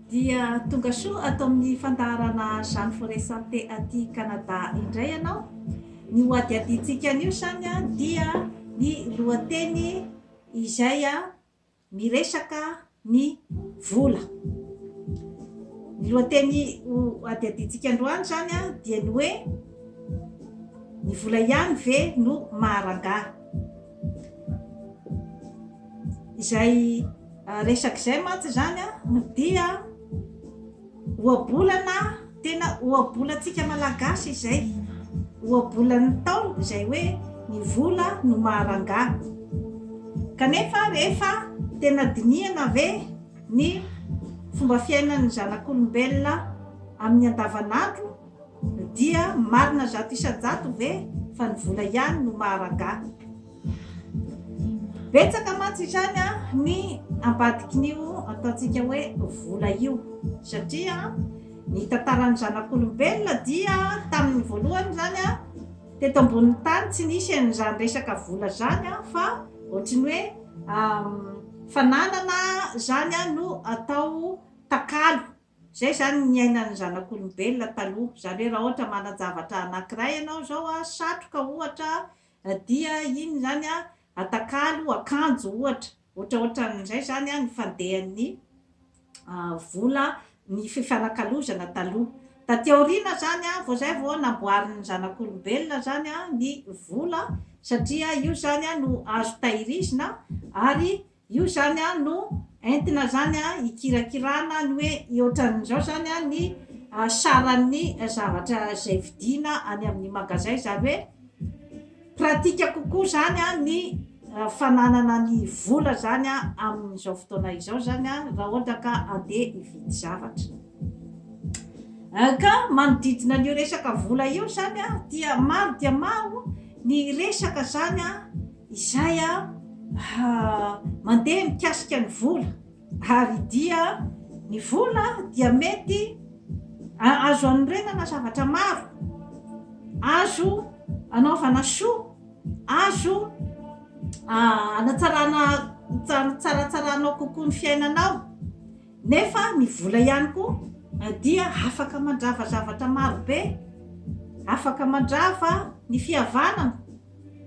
Dia tonga soa ato amin'ny fandaharana Jeanne Forêt Santé aty Canada indray ianao. Ny ho adiadintsika anio izany dia ny lohateny izay miresaka ny vola. Ny lohateny ho adiadintsika androany izany dia ny hoe ny vola ihany ve no maha-rangahy. Izay resaka izay mantsy izany dia ohabolana tena ohabolantsika Malagasy izay, ohabolan'ny Ntaolo izay hoe ny vola no maha-rangahy. Kanefa rehefa tena dinihana ve ny fomba fiainan'ny zanak'olombelona amin'ny andavanandro dia marina 100% ve fa ny vola ihany no maha-rangahy? Betsaka mantsy izany ny ambadikin'io ataontsika hoe vola io satria ny tantaran'ny zanak'olombelona dia tamin'ny voalohany izany teto ambonin'ny tany tsy nisy an'izany resaka vola izany fa ohatry ny hoe fananana izany no atao takalo. Izay izany ny niainan'ny zanak'olombelona taloha, izany hoe raha ohatra manan-javatra anankiray ianao izao a, satroka ohatra, dia iny izany a, atakalo akanjo ohatra, ohatraohatran'izay izany a ny fandehan'ny vola, ny fifanakalozana taloha. Taty aoriana izany a, vao izay vao namboarin'ny zanak'olombelona izany a ny vola satria io izany a no azo tahirizina ary Io izany no entina izany hikirakirana ny hoe ohatran'izao izany ny saran'ny zavatra izay vidiana any amin'ny magazay, izany hoe pratique kokoa izany ny fananana ny vola izany amin'izao fotoana izao izany raha ohatra ka andeha hividy zavatra. Ka manodidina an'io resaka vola io izany dia maro dia maro ny resaka izany Izay mandeha mikasika ny vola ary dia ny vola dia mety azo anorenana zavatra maro, azo anaovana soa, azo anatsarana tsaratsaranao kokoa ny fiainanao, nefa ny vola ihany koa dia afaka mandrava zavatra maro be, afaka mandrava ny fihavanana.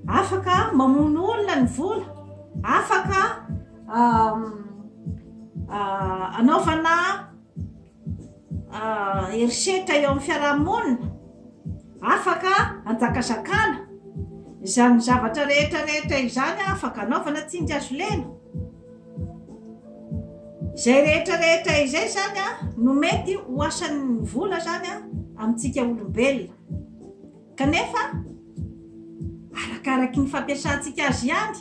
Afaka mamono olona ny vola, afaka anaovana herisetra eo amin'ny fiarahamonina, afaka anjakazakana, izany zavatra rehetra rehetra izany afaka anaovana tsindry hazo lena. Izay rehetra rehetra izay izany no mety ho asan'ny vola izany amintsika olombelona. Kanefa, arakaraky ny fampiasantsika azy ihany,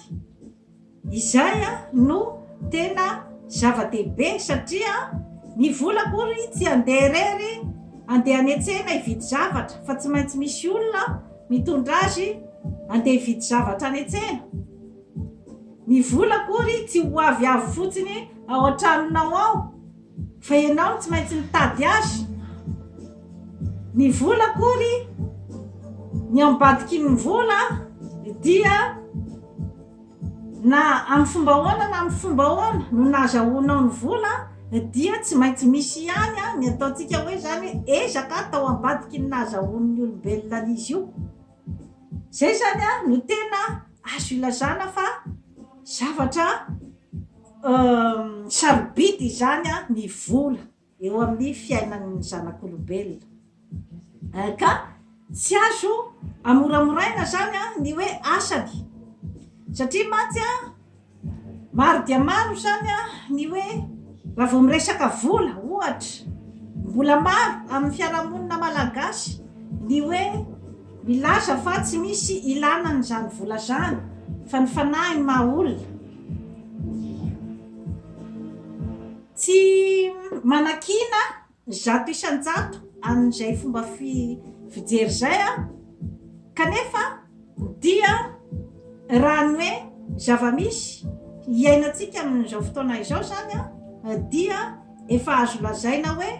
izay no tena zava-dehibe satria ny vola akory tsy handeha irery handeha any an-tsena hividy zavatra fa tsy maintsy misy olona mitondra azy handeha hividy zavatra any an-tsena. Ny vola akory tsy ho avy avy fotsiny ao an-tranonao ao. Fa ianao no tsy maintsy mitady azy. Ny vola akory, ny ao ambadikin'ny vola dia na amin'ny fomba ahoana na amin'ny fomba ahoana no nahazahoanao ny vola dia tsy maintsy misy ihany ny ataontsika hoe izany hoe ezaka tao ambadikin'ny nahazahoan'ny olombelona an'izy io. Izay izany no tena azo ilazana fa zavatra Sarobidy izany ny vola eo amin'ny fiainan'ny zanak'olombelona. Ka tsy azo amoramoraina izany ny hoe asany. Satria mantsy maro dia maro izany ny hoe raha vao miresaka vola ohatra, mbola maro amin'ny fiarahamonina malagasy ny hoe milaza fa tsy misy ilana an'izany vola izany fa ny fanahy no maha olona. Tsy manakiana 100% an'izay fomba fijery izay aho, kanefa dia raha ny hoe zava-misy iainantsika amin'izao fotoana izao izany dia efa azo lazaina hoe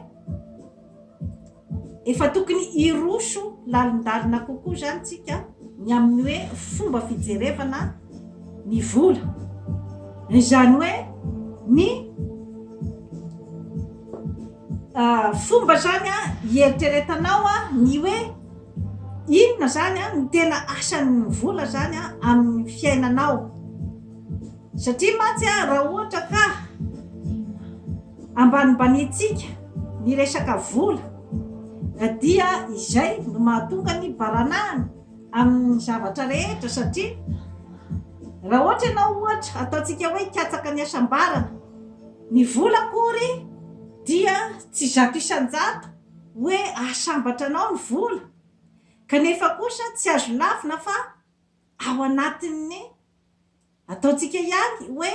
Efa tokony hiroso lalindalina kokoa izany tsika ny amin'ny hoe fomba fijerevana ny vola. Izany hoe ny. fomba izany hieritreretanao ny hoe inona izany no tena asan'ny vola izany amin'ny fiainanao. Satria mantsy raha ohatra ka ambanimbaniantsika ny resaka vola dia izay no mahatonga ny baranahiny amin'ny zavatra rehetra satria raha ohatra ianao ohatra ataontsika hoe hikatsaka ny hasambarana, ny vola akory dia tsy 100% hoe hahasambatra anao ny vola kanefa kosa tsy azo lavina fa ao anatin'ny Ataontsika ihany hoe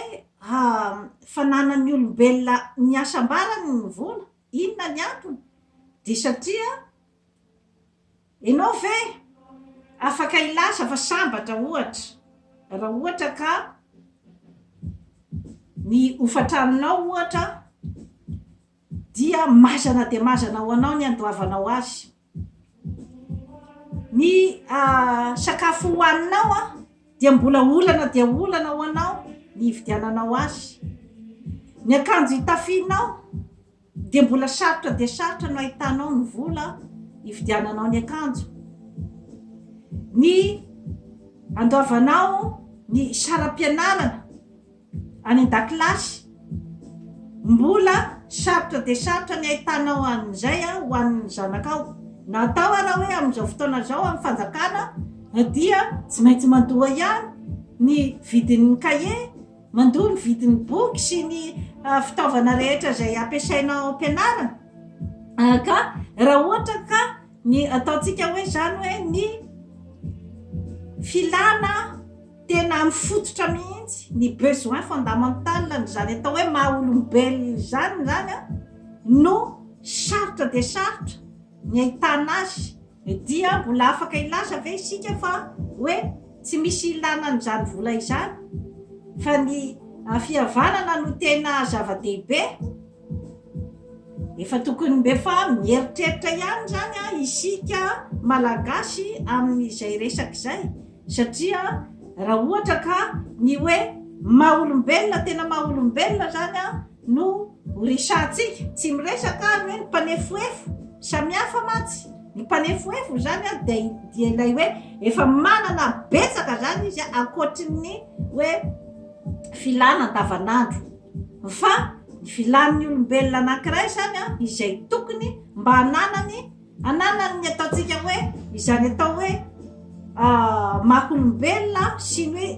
fananan'ny olombelona ny hasambarany ny vola. Inona ny antony? Dia satria ianao ve afaka hilaza fa sambatra ohatra raha ohatra ka ny hofan-tranonao ohatra dia mazana dia mazana ho anao ny andoavanao azy. Ny sakafo hohaninao dia mbola olana dia olana ho anao ny hividiananao azy. Ny akanjo hitafianao dia mbola sarotra dia sarotra no ahitanao ny vola hividiananao ny akanjo. Ny andoavanao ny saram-pianarana. Any an-dakilasy, mbola sarotra dia sarotra ny ahitanao an'izay ho an'ny zanakao. Na atao ara hoe amin'izao fotoana izao amin'ny fanjakana dia tsy maintsy mandoa ihany ny vidin'ny kahie, mandoa ny vidin'ny boky sy ny fitaovana rehetra izay ampiasaina ao am-pianarana. Ka raha ohatra ka ny ataontsika hoe izany hoe ny filana Tena mifototra mihitsy ny besoin fondamental n'izany atao hoe maha olombelona izany izany no sarotra dia sarotra ny ahitana azy dia mbola afaka hilaza ve isika fa hoe tsy misy ilana an'izany vola izany fa ny fihavanana no tena zava-dehibe? Efa tokony mba efa mieritreritra ihany izany isika Malagasy amin'izay resaka izay satria raha ohatra ka ny hoe maha olombelona tena maha olombelona izany no ho resahantsika, tsy miresaka ny hoe ny mpanefoefo, samihafa mantsy ny mpanefoefo izany dia dia ilay hoe efa manana betsaka izany izy ankoatry ny hoe filana andavanandro. Fa ny filan'ny olombelona anankiray izany an, izay tokony mba hananany, hananany ny ataontsika hoe izany atao hoe maha olombelona sy ny hoe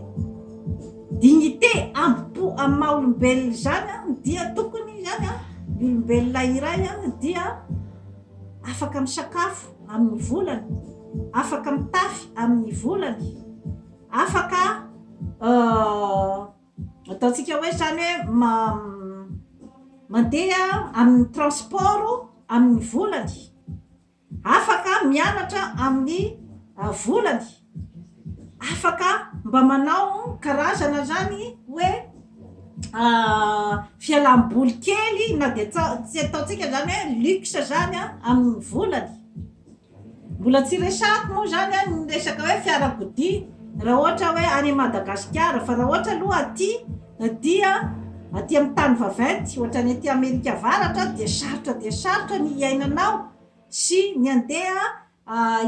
dignité, ambo-po amin'ny maha olombelona izany an, dia tokony izany an, ny olombelona iray an dia afaka misakafo amin'ny volany, afaka mitafy amin'ny volany, afaka Ataontsika hoe izany hoe mandeha amin'ny transport amin'ny volany, afaka mianatra amin'ny volany, afaka mba manao karazana izany hoe fialam-boly kely na dia tsy ataontsika izany hoe luxe izany amin'ny volany. Mbola tsy resahako moa izany an ny resaka hoe fiarakodia raha ohatra hoe any Madagasikara fa raha ohatra aloha aty dia aty amin'ny tany vaventy ohatra ny aty Amerika Avaratra dia sarotra dia sarotra ny hiainanao sy ny handeha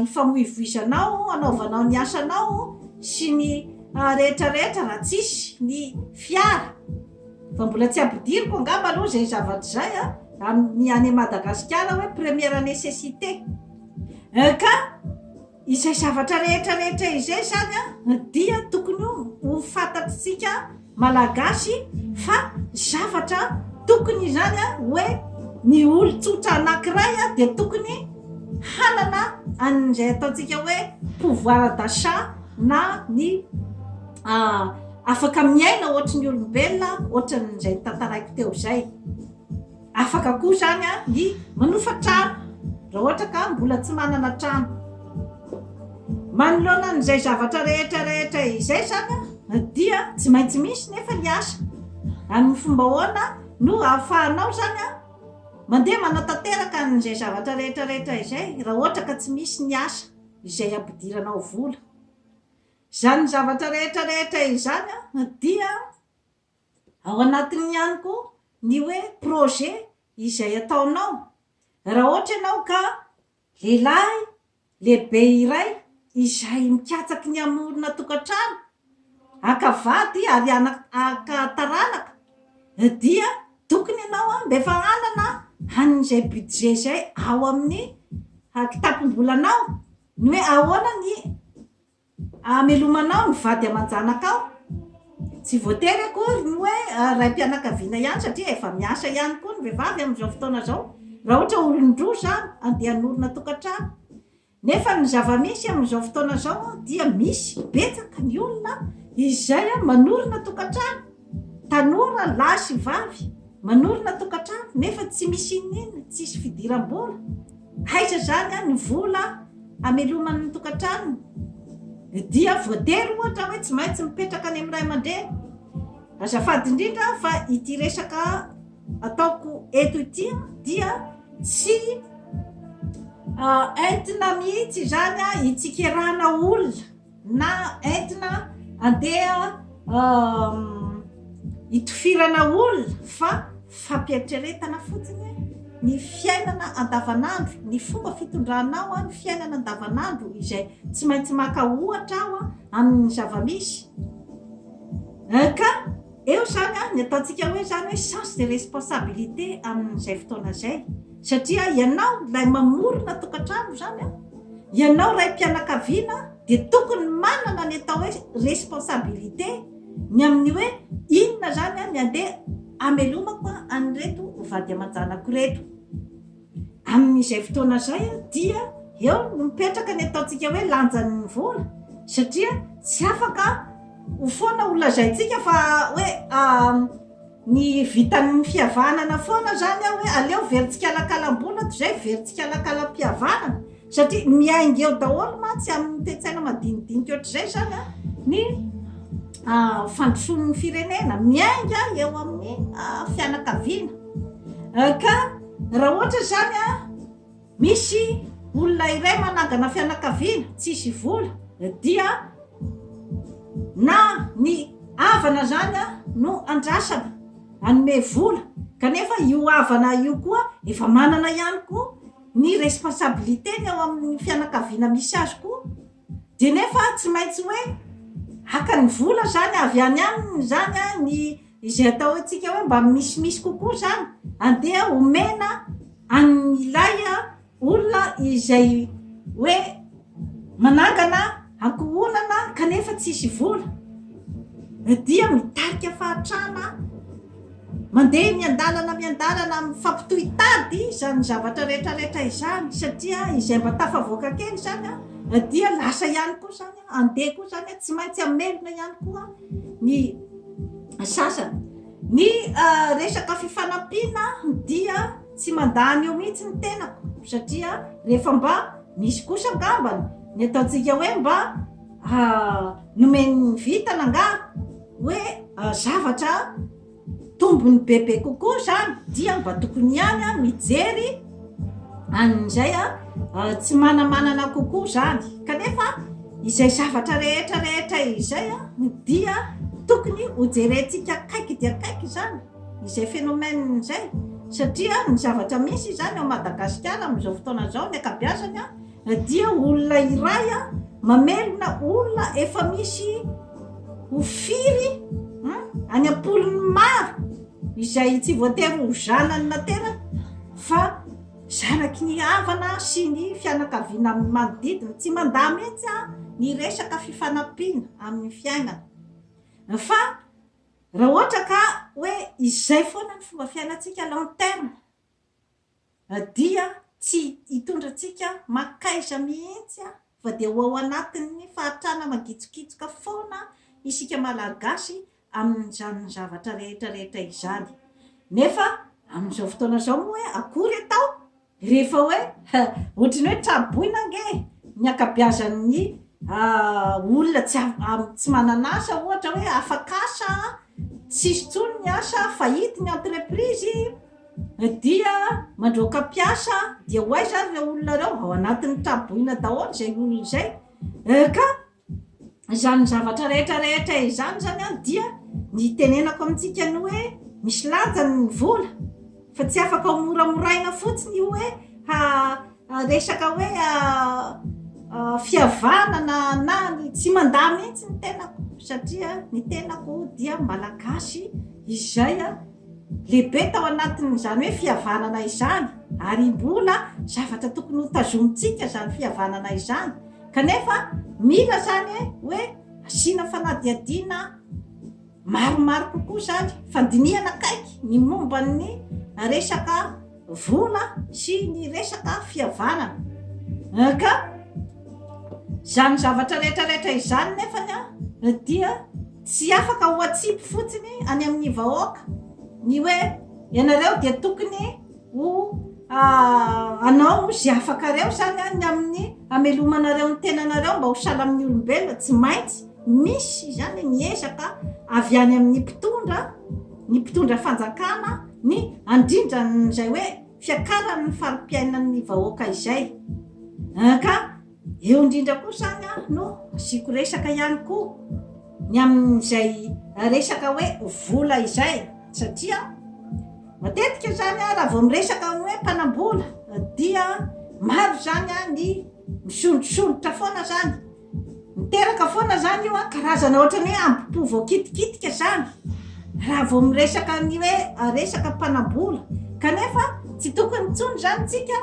hifamoivoizanao hanaovanao ny asanao sy ny rehetra rehetra raha tsisy ny fiara. Fa mbola tsy ampidiriko angamba aloha izay zavatra izay an, amin'ny any Madagasikara hoe première nécessité. Ka izay zavatra rehetra rehetra izay izany an, dia tokony ho fantatr'isika Malagasy fa zavatra tokony izany an, hoe ny olon-tsotra anankiray an, dia tokony hanana an'izay ataontsika hoe pouvoir d'achat na ny Afaka miaina ohatry ny olombelona ohatran'izay notantaraiko teo izay. Afaka koa izany ny manofa trano raha ohatra ka mbola tsy manana trano. Manoloana an'izay zavatra rehetra rehetra izay izany dia tsy maintsy misy nefa ny asa. Amin'ny fomba ahoana no ahafahanao izany mandeha manatanteraka an'izay zavatra rehetra rehetra izay raha ohatra ka tsy misy ny asa izay ampidiranao vola. Izany zavatra rehetra rehetra izany dia ao anatiny ihany koa ny hoe projet izay ataonao. Raha ohatra ianao ka lehilahy lehibe iray izay mikatsaky ny hamorona tokantrano, haka vady ary haka taranaka, dia tokony ianao mba efa hanana an'izay budget izay ao amin'ny kitapom-bolanao, ny hoe ahoana ny Hamelomanao ny vady aman-janakao. Tsy voatery akory ny hoe raim-pianakaviana ihany satria efa miasa ihany koa ny vehivavy amin'izao fotoana izao. Raha ohatra olon-droa izany handeha hanorina tokantrano. Nefa ny zava-misy amin'izao fotoana izao dia misy betsaka ny olona izay manorina tokantrano. Tanora lahy sy vavy manorina tokantrano nefa tsy misy inon'inona, tsisy fidiram-bola. Aiza izany ny vola hamelomany ny tokantranony? Dia voatery ohatra hoe tsy maintsy mipetraka any amin'ny ray aman-dreny. Azafady indrindra fa ity resaka ataoko eto ity dia tsy entina mihitsy izany hitsikerana olona na entina andeha hitofirana olona fa fampieritreretana fotsiny ny fiainana andavanandro, ny fomba fitondranao ny fiainana andavanandro izay tsy maintsy maka ohatra aho amin'ny zava-misy. Ka eo izany ny ataontsika hoe izany hoe sens de responsabilité amin'izay fotoana izay satria ianao ilay mamorona tokantrano izany an, Ianao raim-pianakaviana dia tokony manana ny atao hoe responsabilité ny amin'ny hoe inona izany ny andeha hamelomako an'ireto vady aman-janako ireto. Amin'izay fotoana izay dia eo no mipetraka ny ataontsika hoe lanjan'ny vola satria tsy afaka ho foana ho lazaintsika fa hoe Ny vitan'ny fihavanana foana zany aho hoe aleo very tsikalakalam-bola toy izay very tsikalakalam-pihavanana satria miainga eo daholo mantsy amin'ny toe-tsaina madinidinika ohatr'izay zany an ny fandrosoan'ny firenena, miainga eo amin'ny fianakaviana ka raha ohatra zany an Misy olona iray manangana fianakaviana tsisy vola dia na ny havana zany no andrasana hanome vola kanefa io havana io koa efa manana ihany koa ny responsabilité-ny ao amin'ny fianakaviana misy azy koa dia nefa tsy maintsy hoe haka ny vola zany avy any aminy zany ny izay ataontsika hoe mba misimisy kokoa zany andeha omena an'ilay olona izay hoe manangana ankohonana kanefa tsisy vola dia mitarika fahatrana mandeha miandalana miandalana mifampitohy tady izany zavatra rehetra rehetra izany satria izay mba tafavoaka kely izany dia lasa ihany koa izany andeha koa izany tsy maintsy hamelona ihany koa ny sasany. Ny resaka fifanampiana dia tsy mandà an'io mihitsy ny tenako satria rehefa mba misy kosa angambany ny ataontsika hoe mba nomen'ny vintana angaha hoe zavatra tombony bebe kokoa izany dia mba tokony ihany mijery an'izay tsy manamanana kokoa izany kanefa izay zavatra rehetra rehetra izay dia tokony hojerentsika akaiky dia akaiky izany izay phénomène izay satria ny zavatra misy izany ao Madagasikara amin'izao fotoana izao ny ankabeazany dia olona iray mamelona olona efa misy ho firy any am-polony maro izay tsy voatery ho zanany naterany fa zanaky ny havana sy ny fianakaviana amin'ny manodidina. Tsy mandà mihitsy aho ny resaka fifanampiana amin'ny fiainana fa raha ohatra ka hoe izay foana ny fomba fiainantsika long terme dia tsy hitondra antsika mankaiza mihitsy fa dia ho ao anatin'ny fahatrana mangitsokitsoka foana isika Malagasy amin'izany zavatra rehetra rehetra izany. Nefa amin'izao fotoana izao moa hoe akory atao rehefa hoe ohatry ny hoe tra-boina ange ny ankabeazan'ny olona tsy tsy manana asa ohatra hoe afak'asa, tsisy intsony ny asa, fahity ny entreprise. Dia mandroaka mpiasa dia ho aiza ary ireo olona ireo? Ao anatin'ny traboina daholo izay olona izay. Ka izany zavatra rehetra rehetra izany izany an dia ny itenenako amintsika ny hoe misy lanjany ny vola fa tsy afaka ho moramoraina fotsiny io hoe ha resaka hoe fihavanana na ny tsy mandà mihitsy ny tenako satria ny tenako dia Malagasy izay lehibe tao anatin'izany hoe fihavanana izany ary mbola zavatra tokony ho tazomintsika izany fihavanana izany kanefa mila izany hoe asiana fanadihadiana maromaro kokoa izany, fandinihana akaiky ny momba ny resaka vola sy ny resaka fihavanana. Ka izany zavatra rehetra rehetra izany nefany dia tsy afaka ho atsipy fotsiny any amin'ny vahoaka ny hoe ianareo dia tokony ho hanao izay afakareo izany ny amin'ny hamelomanareo ny tenanareo mba ho sahala amin'ny olombelona, tsy maintsy misy izany ny ezaka avy any amin'ny mpitondra, ny mpitondra fanjakana, ny handrindra an'izay hoe fiakaran'ny fari-piainan'ny vahoaka izay. Ka eo indrindra koa izany no asiako resaka ihany koa ny amin'izay resaka hoe vola izay satria matetika izany raha vao miresaka ny hoe mpanam-bola dia maro izany ny misondrosondrotra foana izany, miteraka foana izany io karazana ohatran'ny hoe ambopo voakitikitika izany raha vao miresaka ny hoe resaka mpanam-bola kanefa tsy tokony intsony izany tsika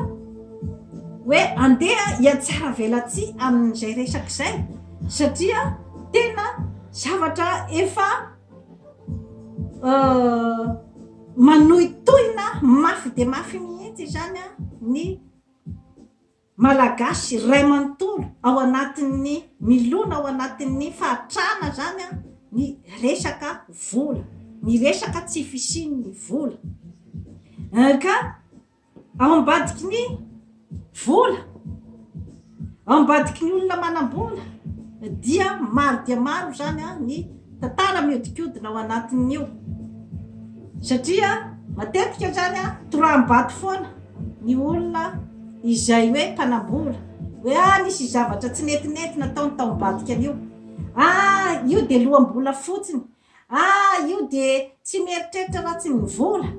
hoe andeha hiatsara velatsihy amin'izay resaka izay satria tena zavatra efa manohitohina mafy dia mafy mihitsy izany ny Malagasy iray manontolo ao anatin'ny milona ao anatin'ny fahatrana izany ny resaka vola, ny resaka tsy fisian'ny vola. Ka Ao ambadiky ny vola, ao ambadiky ny olona manam-bola dia maro dia maro izany ny tantara mihodinkodina ao anatin'io. Satria matetika izany toraham-bato foana ny olona izay hoe mpanam-bola. Hoe ah nisy zavatra tsy netinety nataony tao ambadika an'io. Ah io dia loham-bola fotsiny. Ah io dia tsy mieritreritra raha tsy ny vola.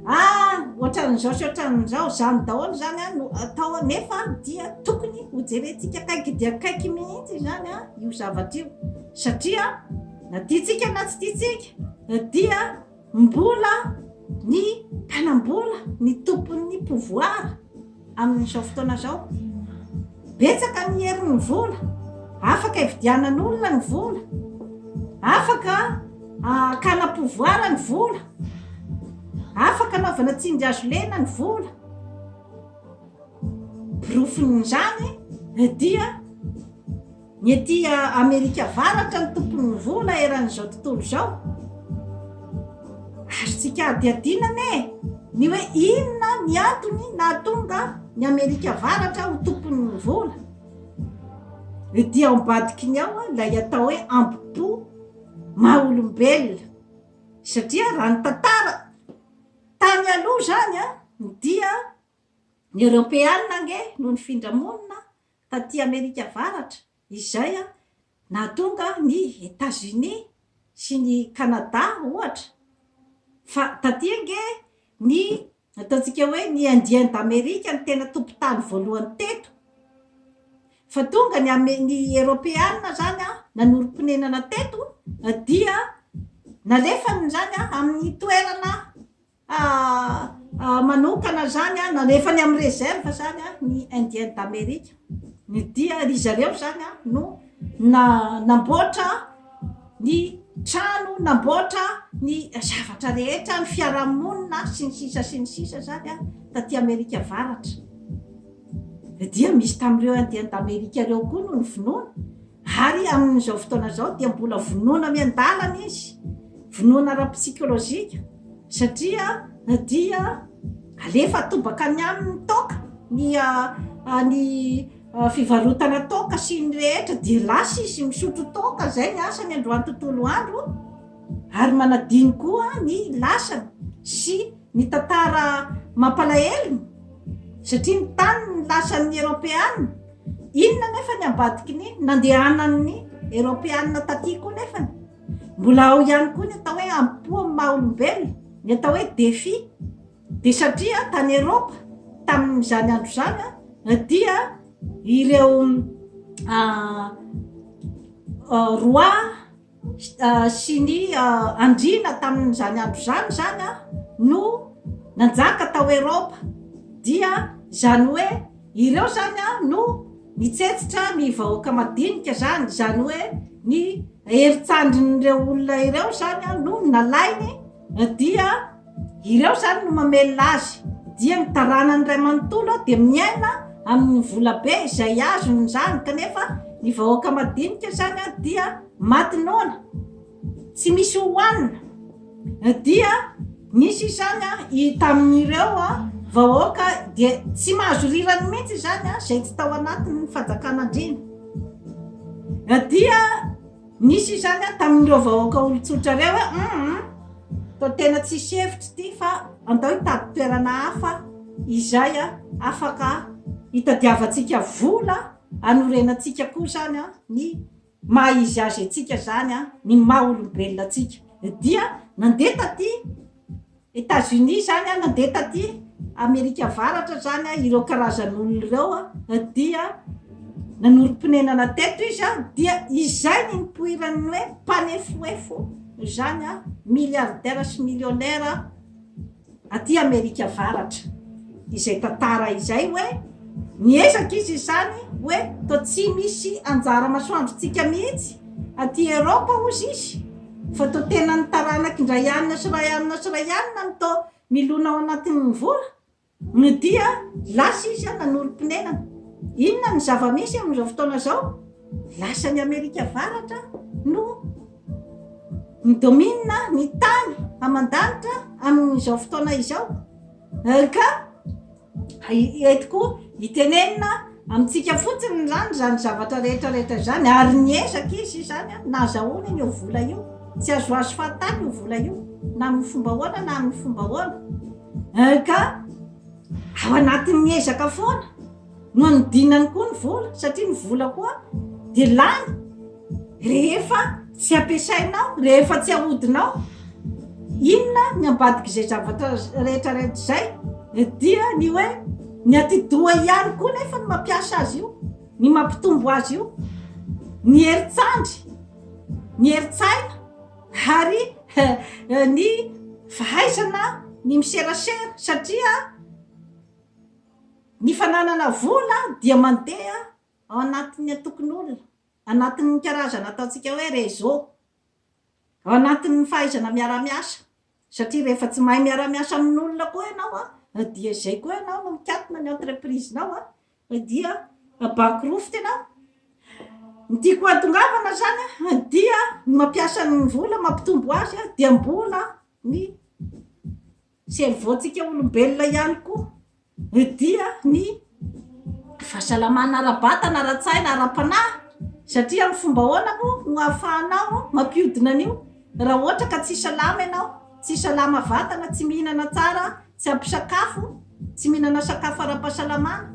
Ah ohatran'izao sy ohatran'izao, izany daholo izany no atao nefa dia tokony ho jerentsika akaiky dia akaiky mihitsy izany io zavatra io satria na tiantsika na tsy tiantsika dia mbola ny mpanam-bola ny tompon'ny pouvoir. Amin'izao fotoana izao, betsaka ny herin'ny vola, afaka ividianan'olona ny vola, afaka hakana pouvoir ny vola, afaka anaovana tsindry hazo lena ny vola. Porofon'izany dia Ny aty Amerika Avaratra no tompon'ny vola eran'izao tontolo izao. Azontsika hadihadiana anie ny hoe inona ny antony nahatonga ny Amerika Avaratra ho tompon'ny vola. Dia ao ambadiky ny ao ilay atao hoe ambo-po maha olombelona. Satria raha ny tantara tany aloha izany dia ny Eoropeana ange no nifindra monina taty Amerika Avaratra izay nahatonga ny Etats-Unis sy ny Canada ohatra fa taty ange ny ataontsika hoe ny Indiens d'Amerique no tena tompon-tany voalohany teto fa tonga ny Ame- ny Eoropeana zany nanorim-ponenana teto dia nalefany zany amin'ny toerana Manokana izany an, nalefany amin'ny réserve izany an, ny Indiens d'Amerique. Ny dia ry zareo izany an no namboatra ny trano, namboatra ny zavatra rehetra, ny fiarahamonina sy ny sisa sy ny sisa izany an, taty Amerika Avaratra. Dia misy tamin'ireo Indiens d'Amerique ireo koa no novonoina. Ary amin'izao fotoana izao dia mbola vonoina miandalana izy, vonoina ara-psikolojika, satria dia alefa atobaka any aminy ny toaka, ny ny fivarotana toaka sy ny rehetra, dia lasa izy misotro toaka, izay ny asany androany tontolo andro, ary manadino koa ny lasany sy ny tantara mampalahelony, satria ny taniny lasan'ny Eropeana. Inona anefa ny ambadiky ny nandehanan'ny Eropeana taty koa nefany? Mbola ao ihany koa ny atao hoe ampo amin'ny maha olombelona, ny atao hoe défi. Dia satria tany Eropa, tamin'izany andro izany dia ireo roi sy ny andriana tamin'izany andro izany izany no nanjaka tao Eropa dia izany hoe ireo izany no nitsetsitra ny vahoaka madinika izany, izany hoe ny herin-tsandrin'ireo olona ireo izany no nalainy dia ireo izany no mamelona azy, dia ny taranany iray manontolo dia miaina amin'ny volabe izay azony izany kanefa ny vahoaka madinika izany dia maty noana, tsy misy hohanina, dia nisy izany i tamin'ireo vahoaka dia tsy mahazo rirany mihitsy izany izay tsy tao anatin'ny fanjakan'andriana, dia nisy izany tamin'ireo vahoaka olon-tsotra ireo hoe hum toa tena tsisy hevitra ity fa andao hitady toerana hafa izay afaka hitadiavantsika vola hanorenantsika koa izany ny maha izy azy antsika izany an, ny maha olombelona antsika. Dia nandeha taty Etats Unis izany an, nandeha taty Amerika Avaratra izany an, ireo karazan'olona ireo an, dia nanorim-ponenana teto izy an, dia izay ny nipoiran'ny hoe mpanefoefo izany an, milliardaire sy millionnaire. aty Amerika Avaratra izay tantara izay hoe niezaka izy izany hoe toa tsy misy anjara masoandrontsika mihitsy aty Eropa hozy izy fa toa tena ny taranaky Ndraianina sy Raianina sy Raianina no toa milona ao anatin'ny vola no dia lasa izy nanorim-ponenana. Inona ny zava-misy amin'izao fotoana izao? Lasa ny Amerika Avaratra no Mi-domine ny tany aman-danitra amin'izao fotoana izao. Ka entiko hitenenina amintsika fotsiny izany izany zavatra rehetra rehetra izany ary niezaka izy izany nahazahoany an'io vola io. Tsy azoazo fahatany io vola io na amin'ny fomba ahoana na amin'ny fomba ahoana. Ka ao anatin'ny ezaka foana. No anodinany koa ny vola satria ny vola koa dia lany rehefa tsy ampiasainao, rehefa tsy ahodinao. Inona ny ambadik'izay zavatra rehetra rehetra izay? Dia ny hoe ny atidoha ihany koa nefa no mampiasa azy io, ny mampitombo azy io, ny herin-tsandry, ny herin-tsaina ary ny fahaizana ny miserasera satria Ny fananana vola dia mandeha ao anatin'ny antokon'olona, anatin'ny karazana ataontsika hoe réseau, ao anatin'ny fahaizana miara-miasa, satria rehefa tsy mahay miara-miasa amin'olona koa ianao dia izay koa ianao no mikatona ny entreprise-nao dia bankirofotra ianao. Ny tiako hahatongavana izany dia ny mampiasa ny vola mampitombo azy dia mbola ny Cerveau-tsika olombelona ihany koa dia ny fahasalamana ara-batana, ara-tsaina, ara-panahy satria amin'ny fomba ahoana moa no ahafahanao mampiodina an'io raha ohatra ka tsy salama ianao, tsy salama vatana, tsy mihinana tsara, tsy ampy sakafo, tsy mihinana sakafo ara-pahasalamana.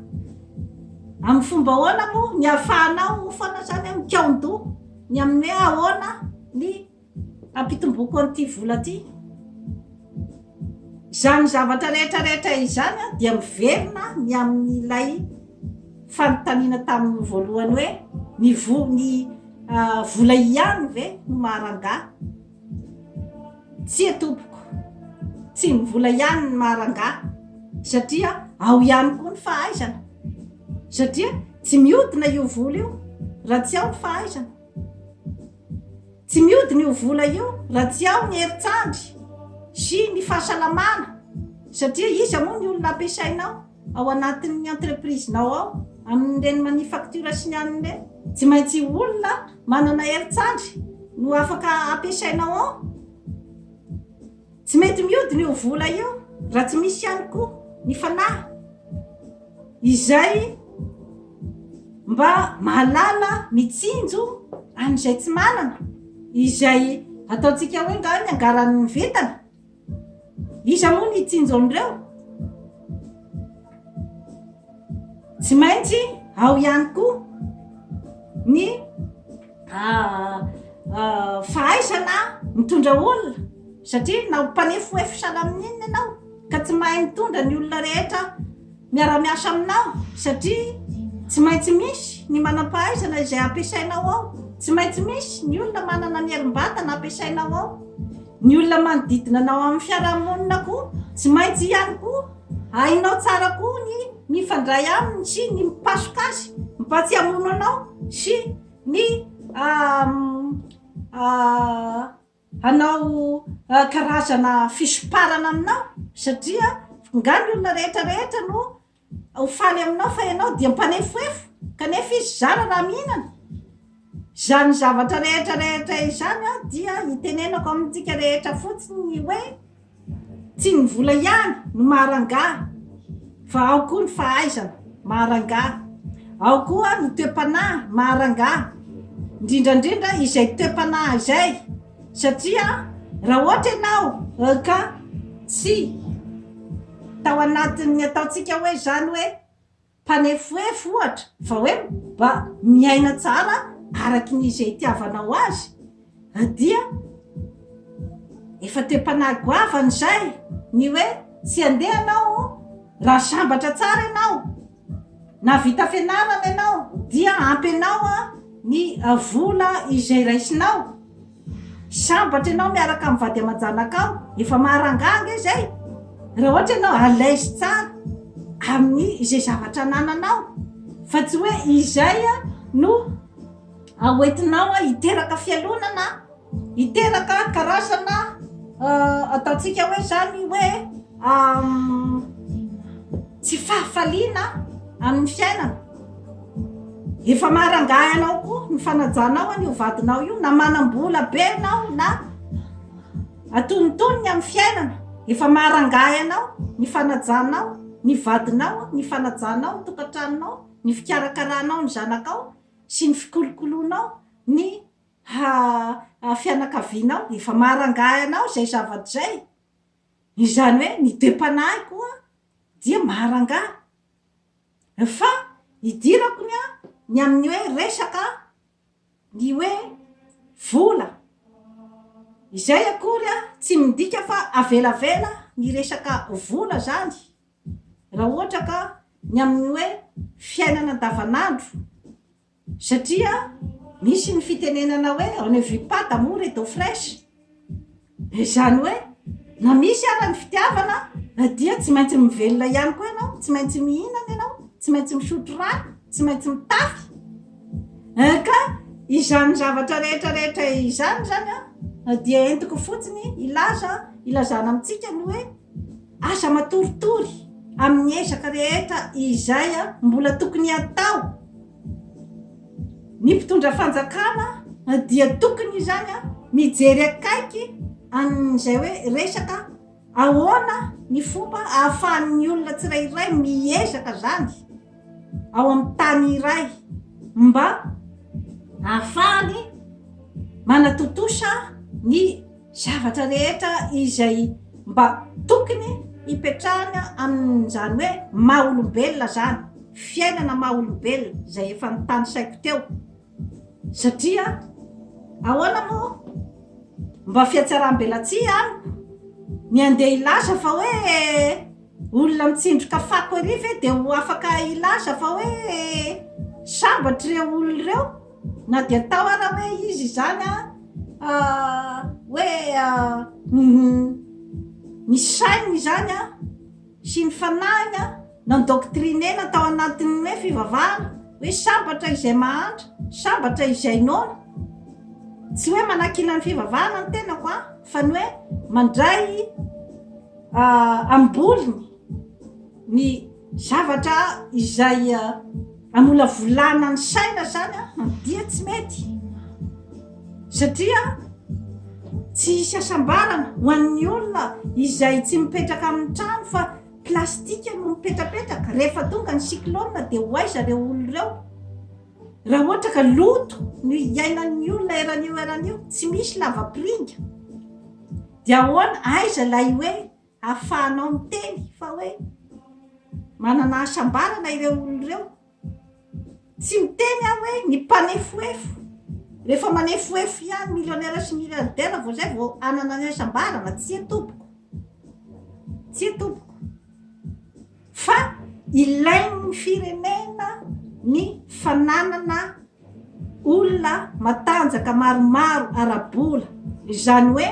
Amin'ny fomba ahoana moa ny ahafahanao foana izany mikaon-doha ny amin'ny hoe ahoana ny Ampitomboako an'ity vola ity. Izany zavatra rehetra rehetra izany dia miverina ny amin'ilay fanontaniana tamin'ny voalohany hoe ny vo ny vola ihany ve no maha-rangahy? Tsia tompoko, tsy ny vola ihany no maha-rangahy satria ao ihany koa ny fahaizana satria tsy mihodina io vola io raha tsy ao ny fahaizana. Tsy mihodina io vola io raha tsy ao ny herin-tsandry sy ny fahasalamana satria iza moa ny olona ampiasainao ao anatin'ny entreprise-nao ao amin'ireny manufacture sy ny anona ireny? Tsy maintsy olona manana herin-tsandry no afaka ampiasainao ao. Tsy mety mihodina io vola io raha tsy misy ihany koa ny fanahy izay mba mahalala mitsinjo an'izay tsy manana, izay ataontsika hoe nga ny angaran'ny vintana. Iza moa ny hitsinjo an'ireo? Tsy maintsy ao ihany koa ny fahaizana mitondra olona satria na ho mpanefoefo sahala amin'inona ianao ka tsy mahay mitondra ny olona rehetra. miara-miasa aminao satria tsy maintsy misy ny manam-pahaizana izay ampiasainao ao, tsy maintsy misy ny olona manana ny herim-batana ampiasainao ao, ny olona manodidina anao amin'ny fiarahamonina koa tsy maintsy ihany koa hainao tsara koa ny mifandray aminy sy ny mipasoka azy mba tsy hamono anao sy ny hanao karazana fisomparana aminao satria nga ny olona rehetra rehetra no ho faly aminao fa ianao dia mpanefoefo kanefa izy zara raha mihinana. Izany zavatra rehetra rehetra izany dia itenenako amintsika rehetra fotsiny ny hoe Tsy ny vola ihany no maha rangahy fa ao koa ny fahaizana maha rangahy, ao koa ny toe-panahy maha rangahy, indrindra indrindra izay toe-panahy izay satria raha ohatra ianao ka tsy tao anatin'ny ataontsika hoe izany hoe Mpanefoefo ohatra fa hoe mba miaina tsara araky ny izay itiavanao azy dia efa toe-panahy goavana izay ny hoe tsy handeha ianao raha sambatra tsara ianao na vita fianarana ianao dia ampy anao ny vola izay raisinao. Sambatra ianao miaraka amin'ny vady aman-janakao, efa maharangahy ange izay, raha ohatra ianao à l'aise tsara amin'ny izay zavatra anananao, fa tsy hoe izay no hoentinao hiteraka fialonana, hiteraka karazana ataontsika hoe izany hoe tsy fahafaliana amin'ny fiainana. Efa maha-rangahy anao koa ny fanajanao an'io vadinao io na manam-bola be ianao na antonontonony amin'ny fiainana. Efa maha-rangahy anao ny fanajanao ny vadinao, ny fanajanao ny tokantranonao, ny fikarakaranao ny zanakao sy ny fikolokoloanao ny fianakavianao. Efa maha-rangahy anao izay zavatra izay. Izany hoe ny toe-panahy koa dia maha-rangahy. Fa idirako ny ahy ny amin'ny hoe resaka ny hoe vola. Izay akory tsy midika fa avelavela ny resaka vola zany raha ohatra ka ny amin'ny hoe fiainana andavanandro. Satria misy ny fitenenana hoe on ne vit pas d'amour et d'eau fraiche. Izany hoe na misy ara ny fitiavana dia tsy maintsy mivelona ihany koa ianao, tsy maintsy mihinana ianao, tsy maintsy misotro rano, tsy maintsy mitafy. Ka izany zavatra rehetra rehetra izany izany dia entiko fotsiny hilaza, hilazana amintsika ny hoe Aza matoritory amin'ny ezaka rehetra izay mbola tokony hatao. Ny mpitondra fanjakana dia tokony izany mijery akaiky an'izay hoe resaka ahoana ny fomba ahafahan'ny olona tsirairay miezaka izany ao amin'ny tany iray mba ahafahany manatontosa ny Zavatra rehetra izay mba tokony hipetrahana amin'izany hoe maha olombelona izany, fiainana maha olombelona izay efa notanisaiko teo. Satria ahoana moa mba fihatsaram-belatsihy amiko ny handeha hilaza fa hoe olona mitsindroka fako ery ve dia ho afaka hilaza fa hoe sambatra ireo olona ireo? Na dia atao ara hoe izy izany an, hoe ny sainy izany an, sy ny fanahiny an, nendoctrinena tao anatin'ny hoe fivavahana, hoe sambatra izay mahantra, sambatra izay noana. Tsy hoe manakiana ny fivavahana ny tenako an, fa ny hoe mandray ambolony ny zavatra izay amolavolana ny saina izany dia tsy mety satria tsy hisy hasambarana ho an'ny olona izay tsy mipetraka amin'ny trano fa plastika no mipetrapetraka, rehefa tonga ny cyclone dia ho aiza ireo olona ireo? Raha ohatra ka loto no iainan'ny olona eran'io eran'io, tsy misy lavapiringa dia ahoana, aiza ilay hoe Ahafahanao miteny fa hoe manana hasambarana ireo olona ireo. Tsy miteny aho hoe ny mpanefoefo, rehefa manefoefo ihany millionnaire sy milliardaire vao izay vao hanana ny hasambarana, tsia tompoko, tsia tompoko. Fa. Ilain'ny firenena ny fananana olona matanjaka maromaro ara-bola, izany hoe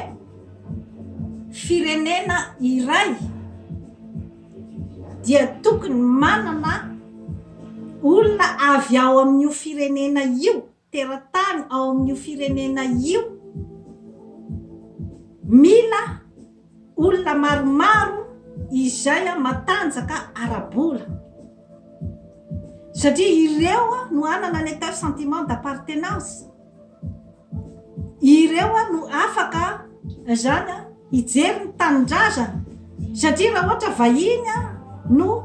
firenena iray dia tokony manana olona avy ao amin'io firenena io, teratany ao amin'io firenena io, mila olona maromaro izay matanjaka ara-bola. Satria ireo no hanana ny atao sentiment d'appartenance. Ireo no afaka izany hijery ny tanindrazana. Satria raha ohatra vahiny no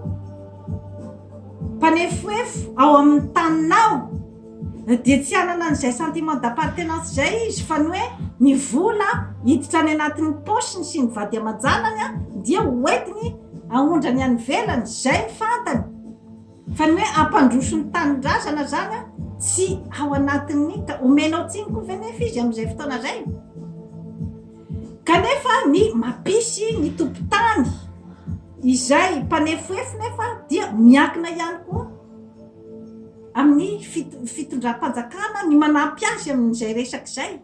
mpanefoefo ao amin'ny taninao dia tsy hanana an'izay sentiment d'appartenance izay izy fa ny hoe ny vola hiditra any anatin'ny paosiny sy ny vady aman-janany dia hoentiny aondrany any ivelany, izay ny fantany. Fa ny hoe hampandroso ny tanindrazana izany tsy ao anatin'ny, ka omenao tsiny koa ve nefa izy amin'izay fotoana izay? Kanefa ny mampisy ny tompon-tany izay mpanefoefo nefa dia miankina ihany koa amin'ny fitondram-panjakana ny manampy azy amin'izay resaka izay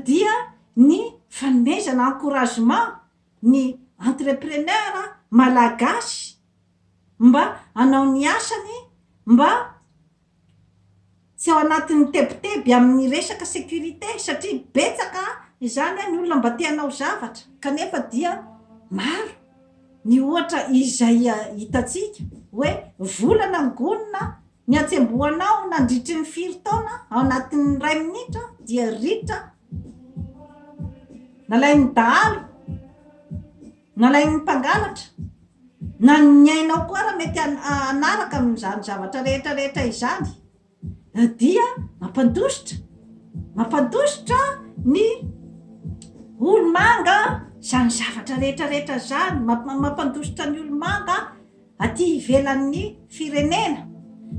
dia ny fanomezana encouragement ny entrepreneur malagasy mba hanao ny asany mba tsy ao anatin'ny tebiteby amin'ny resaka sécurité satria betsaka izany ny olona mba te hanao zavatra kanefa dia maro ny ohatra izay hitantsika hoe vola nangonina ny hatsembohanao nandritry ny firy taona ao anatin'ny iray minitra dia ritra nalain'ny dahalo, nalain'ny mpangalatra, na ny ainao koa ara mety hanaraka amin'izany zavatra rehetra rehetra izany dia mampandositra, mampandositra ny olomanga izany zavatra rehetra rehetra izany, mampandositra ny olomanga aty ivelan'ny firenena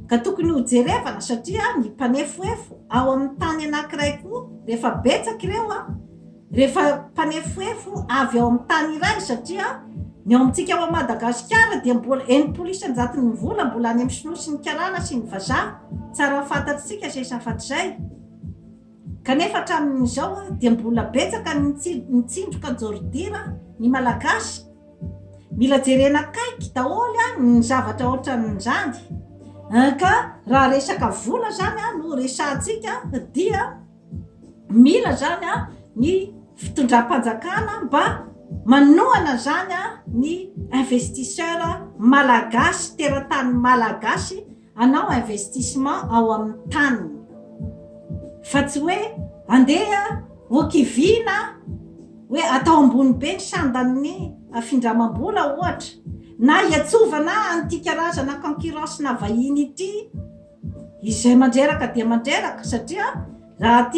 ka tokony ho jerevana satria ny mpanefoefo ao amin'ny tany anankiray koa rehefa betsaka ireo an, rehefa mpanefoefo avy ao amin'ny tany iray satria ny ao amintsika ao Madagasikara dia mbola 60 isan-jaton'ny vola mbola any amin'ny sinoa sy ny karana sy ny vazaha, tsara fantatsika izay zavatra izay kanefa hatramin'izao dia mbola betsaka ny mitsindroka an-jaoridira ny malagasy. Mila jerena akaiky daholo ny zavatra ohatran'izany ka raha resaka vola zany no resahantsika dia mila zany ny fitondram-panjakana mba manohana zany ny investisseur malagasy, teratany malagasy hanao investissement ao amin'ny taniny fa tsy hoe andeha ho kiviana hoe atao ambony be ny sandan'ny findramam-bola ohatra na hiantsovana an'ity karazana concurrence-na vahiny ity izay mandreraka dia mandreraka satria raha aty.